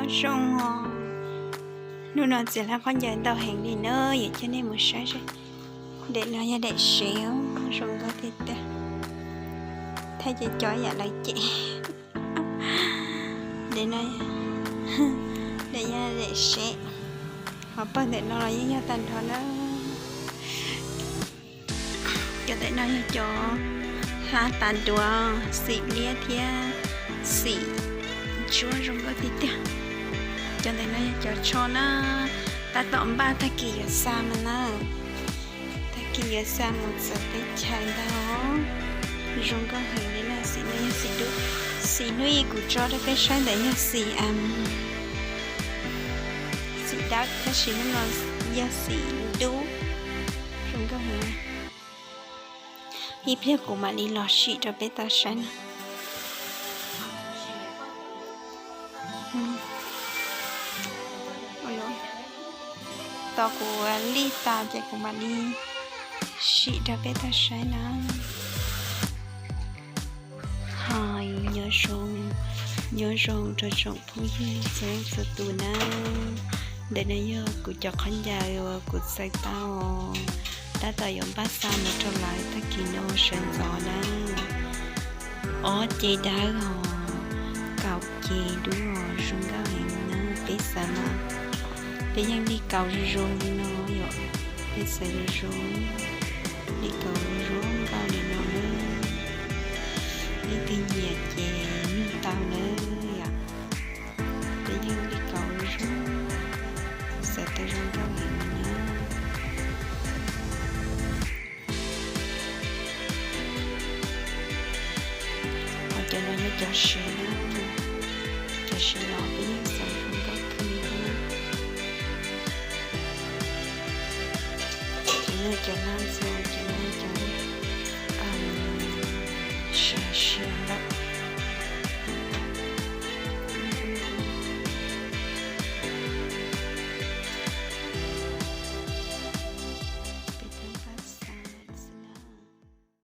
Zoo os. Hnub no txiv hlab khaub ncaws ntau heev li na, yuav coj nej mus saib seb. Daim no yog daim sev, zoo nkauj tiag tiag. Thaij cov cov yam lawv cem. Daim no, daim yog daim sev. Ho pawg ntawm no los yeej yog tag nrho na. Cov ntawm no yog cov hlab tav duav xim liab thiab xim ntsuab zoo nkauj tiag tiag. Cov ntawm no yog cov tsho na, tab tom npaj tag kis yuav xa mas na. Tag kis yuav xa mus txawv teb chaws ntag. Zoo nkauj heev li na, xim no yog xim dub. Xim hnub ib kuv tso rau peb saib ntawd yog xim, xim dawb tab sis hnub no yog xim dub. Zoo nkauj heev. Ib pliag kuv mam li los sim rau peb tau saib na. Tos kuv lij tas ces kuv mam li sim rau peb tau saib na. Ho nyob zoo, nyob zoo rau tsoom phooj ywg txhua leej txhua tus na. Ntawm no yog kuv cov khaub ncaws uas kuv txawv tau, tab tom yuav npaj xa mus rau lawv tag kis no sawv ntxov na. Ob ce dawb hos kaum ce dub os, zoo nkauj heev na. Peb xav mas peb yeej li kaus zoo zoo li no yom, peb xav zoo zoo, li kaus zoo nkauj li no na. Leej twg nyiam ces nug tau na yom. Peb yeej li kaus zoo, xav tau zoo nkauj heev li na. Ho cov no yog cov sev na, cov sev los peb yeej xav zoo nkauj kawg li thiab na. Cov no cov lab ntxuav, cov no cov siav siav.